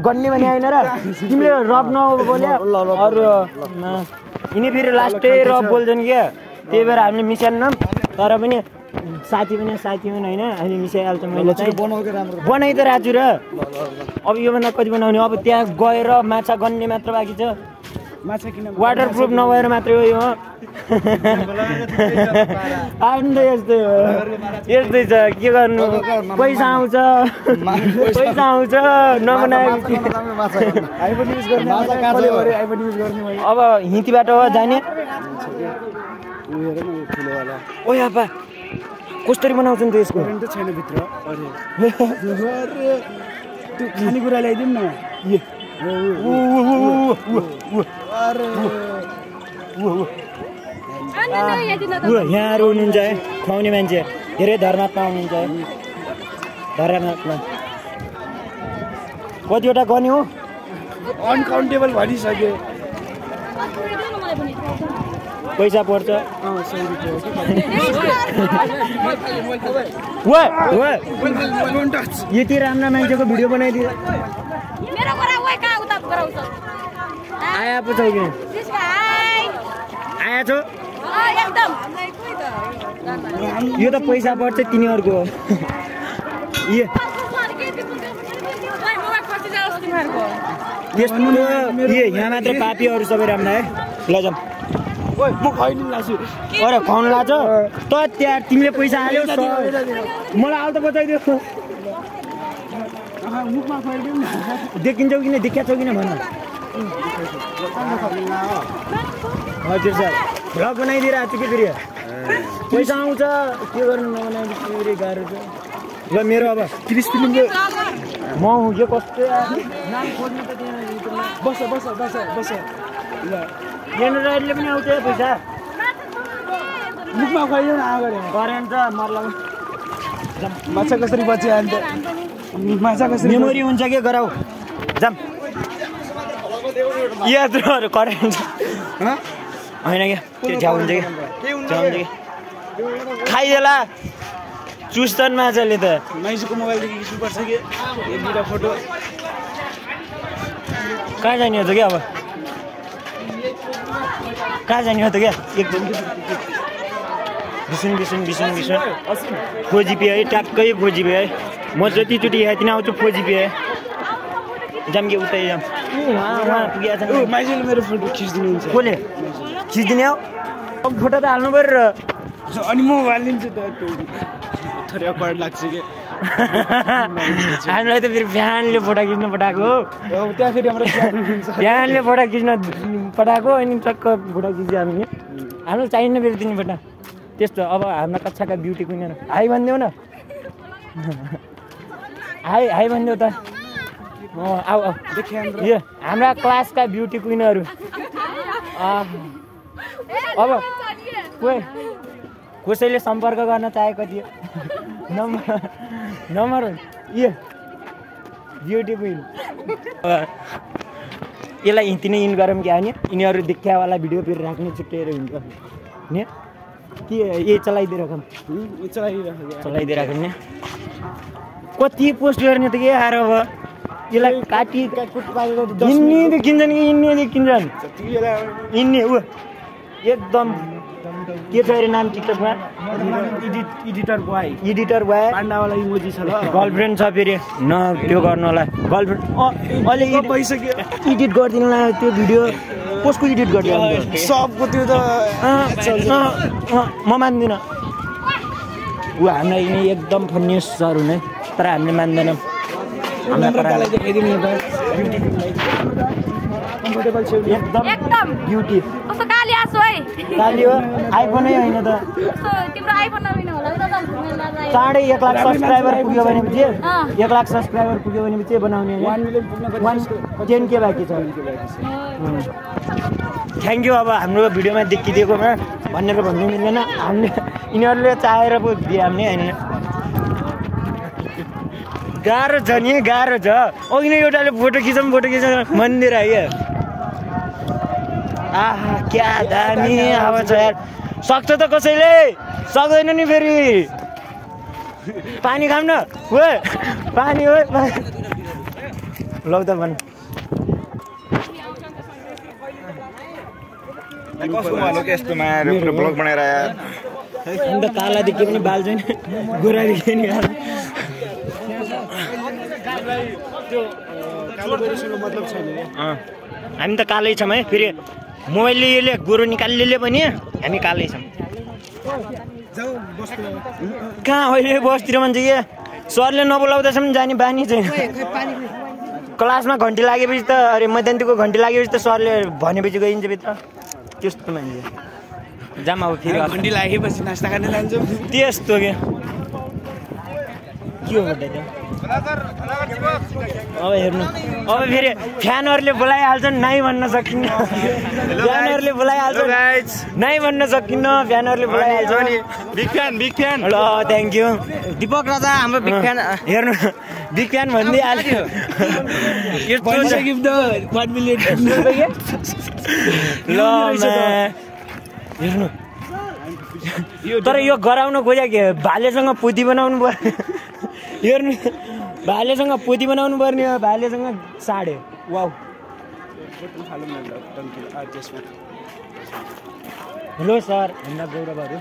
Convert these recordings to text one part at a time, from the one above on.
गन्ने भने होइन र तिमीले रब नबोल्यो अरू यिनी फेरि लास्टै रब बोल्छन् क्या त्यही भएर हामीले मिसाएन तर पनि साथी पनि होइन अहिले मिसाइहाल्छ मैले चाहिँ बनाइ त राजु र अब योभन्दा कति बनाउने अब त्यहाँ गएर माछा गन्ने मात्र बाँकी छ वाटरप्रुफ नभएर मात्रै हो यो आउनु त यस्तै छ के गर्नु पैसा आउँछ नबनाएपछि अब हिँतीबाट हो जाने ओ यापा कसरी बनाउँछन् त यसको छैन भित्र त्यो खानेकुरा ल्याइदिउँ न यहाँहरू हुनुहुन्छ है खुवाउने मान्छे धेरै धर्मात्मा हुनुहुन्छ है धर्मात्मा कतिवटा गर्ने हो अनकाउन्टेबल भनिसक्यो पैसा पर्छ यति राम्रो मान्छेको भिडियो बनाइदियो आया पो छौ कि आया छौ यो त पैसा पर्छ तिनीहरूको यहाँ मात्र पापीहरू सबै राम्रो है लजाम म खुवाइदिनु लाग्छु अरे खुवाउनु लाग्छ त त्यहाँ तिमीले पैसा हाल्यौ मलाई आल त बचाइदियो मुखमा खुवाइदिउँ न देखिन्छौ कि देखिया छौ किन भन हजुर सर भ्लग बनाइदिइरहेको छु कि फेरि पैसा आउँछ के गर्नु नबनाइदिनु फेरि गाह्रो छ ल मेरो अब 30 फिल्मको म हुँ यो कस्तो नाम खोज्नु त त्यहाँ बस ल जेनरेटरले पनि आउँछ पैसा मुखमा खुवाइदिउँ न आगो करेन्ट छ मर्ला माछा कसरी बच्यो अन्त माछा कसरी मेमोरी हुन्छ के गराउ जाम यात्रहरू करेन्ट होइन क्या त्यो झ्याउ हुन्छ कि खाइदेला चुस्छन् माछाले त माइजूको मोबाइलदेखि खिच्नुपर्छ कि एक दुईवटा फोटो कहाँ जाने हो त क्या अब कहाँ जाने हो त क्या एकदम बिसुन 4 GB है ट्याक्कै 4 GB है म जतिचोटि यहाँतिर आउँछु 4 GB है जाम कि उतै जाम उहाँ पुगेको छ माइजूले मेरो फोटो खिचिदिनुहुन्छ कसले खिचिदिने हो अब फोटो त हाल्नु पर्यो अनि म हालिदिन्छु त थोरै अक्वर्ड लाग्छ कि हामीलाई त फेरि बिहानले फोटो खिच्न पठाएको हो त्यहाँ फेरि हाम्रो बिहानले फोटो खिच्न पठाएको अनि टक्क फोटो खिच्यो हामीले हामीलाई चाहिन्न फेरि तिनी फोटो त्यस्तो अब हाम्रो कक्षाका ब्युटी क्विनहरू हाई भनिदेऊ न हाई भनिदेऊ त आऊ यो हाम्रा क्लासका ब्युटी क्विनहरू अब कसैले सम्पर्क गर्न चाहेको थियो नम्बर यो ब्युटी क्विन यसलाई हिँड्ती नै इन गरौँ कि होइन यिनीहरू देखावाला भिडियो फेरि राख्ने छुट्टिएर हुन्छ नि के ये चलाइदिइराख नि कति पोस्ट गर्ने त के आएर अब यसलाई काटी इन्नेदेखि किन्छन् कि इन्नेदेखि किन्छन् इन्ने ऊ एकदम के छ अरे नाम टिकटकमा एडिटर बोय पाण्डावाला इमोजी छ ल गर्लफ्रेन्ड छ फेरि न त्यो गर्नलाई गर्लफ्रेन्ड अहिले भइसक्यो एडिट गरिदिनुलाई त्यो भिडियो कसको एडिट गरिदियो सबको त्यो त म मान्दिनँ ऊ हामीलाई नै एकदम फन्निएस्ट सर हुने तर हामीले मान्दैनौँ एकदम ब्युटी काली हो आइफोनै होइन त चाँडै 1 लाख सब्सक्राइबर पुग्यो भनेपछि 1 लाख सब्सक्राइबर पुग्यो भनेपछि बनाउने 10K बाँकी छ थ्याङ्क यू अब हाम्रो भिडियोमा देखिदिएकोमा भनेर भन्नु मिल्दैन हामीले यिनीहरूले चाहेर पो दिए हामीले होइन गाह्रो छ नि गाह्रो छ अघि नै एउटाले फोटो खिचौँ मन्दिर आयो आहा क्या दामी हावा छ यार सक्छ त कसैले सक्दैन नि फेरि पानी खाऊँ न ओ पानी हो लौ त भन ब्लग बनाएर आयो अन्त कालादेखि पनि बाल छैन गोरादेखि नि हामी त कालै छौँ है फेरि मोबाइलले यसले गोरु निकाल्नेले पनि हामी कालै छौँ कहाँ अहिले बसतिर मान्छे के सरले नबोलाउँदासम्म जाने बानी छैन क्लासमा घन्टी लागेपछि त अरे मैदान्तीको घन्टी लागेपछि त सरले भनेपछि गइन्छ भित्र त्यस्तो मान्छे जाम अब फेरि घन्टी लागेपछि नास्ता खान जान्छौँ त्यस्तो के हो अब हेर्नु अब फेरि फ्यानहरूले बोलाइहाल्छन् नाइ भन्न सकिन्न फ्यानहरूले बोलाइहाल्छन् नाइ भन्न सकिन्न फ्यानहरूले बोलाइहाल्छ बिग फ्यान ल थ्याङ्क यू दीपक राजा हाम्रो बिग फ्यान हेर्नु बिग फ्यान भन्दै हाल्यो ल हेर्नु तर यो गराउन खोज्या के भालेसँग पोती बनाउनु पर्ने हेर्नु भालेसँग पोती बनाउनु पर्ने हो भालेसँग साढे वाउ हेलो सर हाम्रा गौरवहरू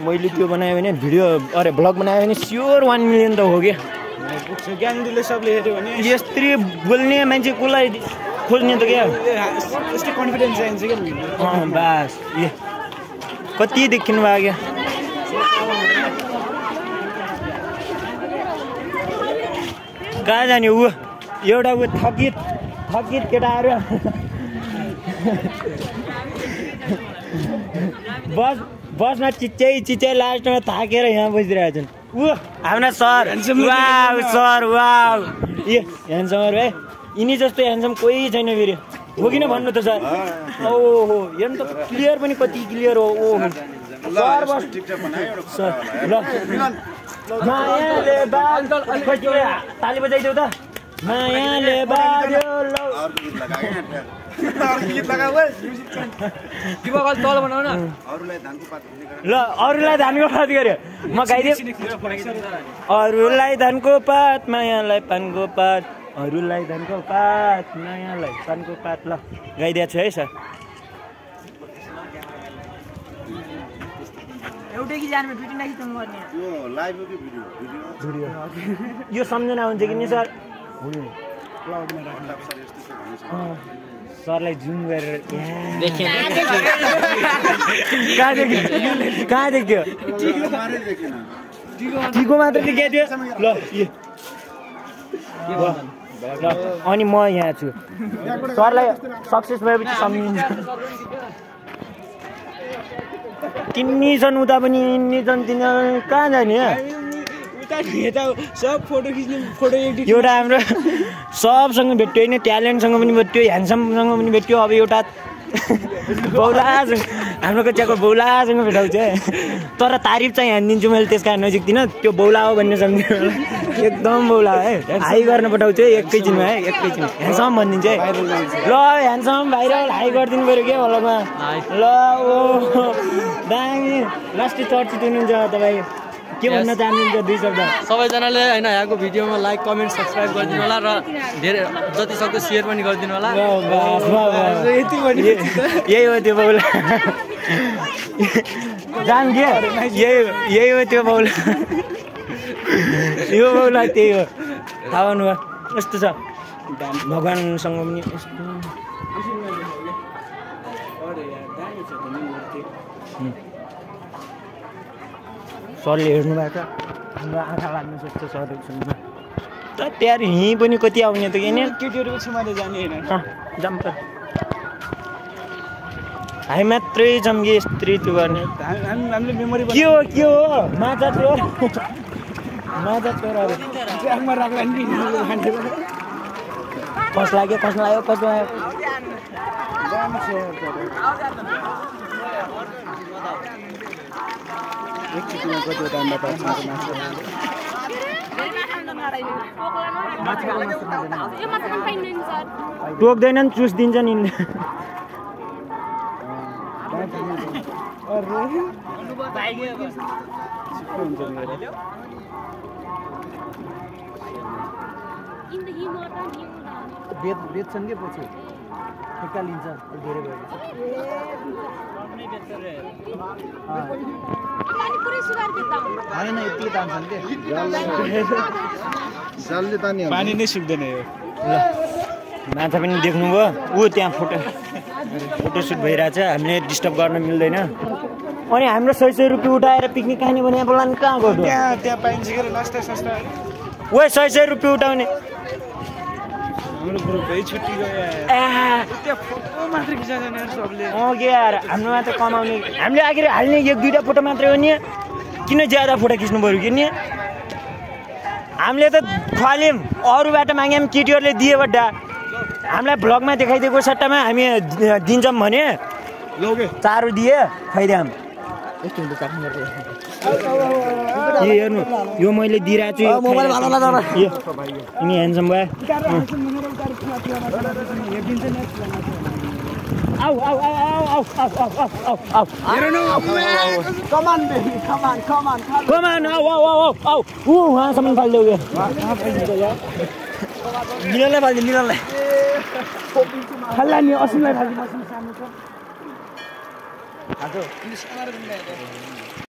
मैले त्यो बनायो भने भिडियो अरे ब्लग बनायो भने स्योर 1 मिलियन त हो कि ज्ञानले सबले हेऱ्यो भने यस्तरी बोल्ने मान्छे कसलाई खोज्ने त क्या यस्तै कन्फिडेन्स चाहिन्छ क्या बस ए कति देखिनु भयो क्या कहाँ जाने ऊ एउटा ऊ थकित केटाहरू बसमा चिच्चै लास्टमा थाकेर यहाँ बसिरहेको छन् ऊ हाम्रा सर वाउ सर वाउ ए ह्यान्डसमहरू है यिनी जस्तो ह्यान्डसम कोही छैन फेरि हो किन भन्नु त सर ओहो हेर्नु त क्लियर पनि कति क्लियर हो ओहो सर बस सर ल मायाले बाल्यो ताली बजाइदेऊ त मायाले बाल्यो ल अरूलाई धानको पात गऱ्यो म गाइदिएँ अरूलाई धानको पात मायालाई पानको पात अरूलाई धानको पात मायालाई पानको पात ल गाइदिएको छु है सर एउटै कि जानु दुईटा खिच्नु पर्ने यो लाइभ हो कि भिडियो यो सम्झना हुन्छ कि नि सर सरलाई जुम गरेर कहाँ देख्यो टिको मात्र देखाइदियो ल अनि म यहाँ छु सरलाई सक्सेस भएपछि सम्झिन्छ तिनी छन् उता पनि यिनी छन् तिनीहरू कहाँ जाने सब फोटो खिच्ने फोटो एडिट एउटा हाम्रो सबसँग भेट्यो होइन ट्यालेन्टसँग पनि भेट्यो ह्यान्डसमसँग पनि भेट्यो अब एउटा बौलासँग हाम्रो कक्षाको बौलासँग भेटाउँछ तर तारिफ चाहिँ हानिदिन्छु मैले त्यसका नजिकदिनँ त्यो बौला हो भन्ने सम्झिनु एकदम बौला है हाई गर्न पठाउँछु एकैछिनमा है एकैछिन ह्यान्डसम भनिदिन्छु है ल ह्यान्डसम भाइरल हाई गरिदिनु पऱ्यो क्या हलमा ल ओ दामी लास्टै चर्चित हुनुहुन्छ तपाईँ के भन्न चाहनुहुन्छ दुई शब्द सबैजनाले होइन यहाँको भिडियोमा लाइक कमेन्ट सब्सक्राइब गरिदिनु होला र धेरै जति सक्दो सेयर पनि गरिदिनु होला यही हो त्यो बौला जान के यही हो त्यो बौला यो बौला त्यही हो थाहा पाउनुभयो यस्तो छ भगवान्सँग पनि यस्तो सरले हेर्नु भएको हाम्रो आँखा लाग्नु सक्छ सरसँग त त्यहाँ हिँ पनि कति आउने त किन केटीहरू छेउमा त जाने होइन जाम त हामी मात्रै छौँ कि यस्तै त्यो गर्ने हामीले मेमोरी के हो माछा चोर माछा चोरहरू ट्र्याकमा राख्ला नि कस लाग्यो एकचोटिमा कतिवटा अन्डा पार्छ टोक्दैनन् चुस दिन्छन् यिनले बेच्छन् के पछि ठेक्का लिन्छ धेरै भयो होइन यति तान्छन् के जलले तान्यो पानी नै सुक्दैन यो माछा पनि देख्नुभयो ऊ त्यहाँ फोटोसुट भइरहेछ हामीले डिस्टर्ब गर्न मिल्दैन अनि हाम्रो 100 रुपियाँ उठाएर पिकनिक खाने भने प्लान कहाँ गर्नु त्यहाँ पाइन्छ के नास्ता सस्ता ओ 100 रुपियाँ उठाउने हाम्रो ग्रुपै छुट्टी गयो त्यहाँ फोटो मात्र खिचाउँदैन सबले के यार हाम्रो मात्र कमाउने हामीले आखिर हाल्ने 1-2टा फोटो मात्रै हो नि किन ज्यादा फोटो खिच्नु पर्यो कि नि हामीले त खुवाल्यौँ अरूबाट माग्यौँ केटीहरूले दिए बड्डा हामीलाई भ्लगमा देखाइदिएको सट्टामा हामी दिन्छौँ भने चारो दिए खुवाइदियौँ यो हेर्नु यो मैले दिइरहेको छु यिनी ह्यान्डसम भयो आऊ आऊ आऊ आऊ आऊ आऊ आऊ आऊ कमान आऊ आऊ आऊ आऊ ऊ वहाँसम्म फालिदेऊ मिलनलाई फालिदियो मिलनलाई फाल्ला नि असिमलाई फालिदिनु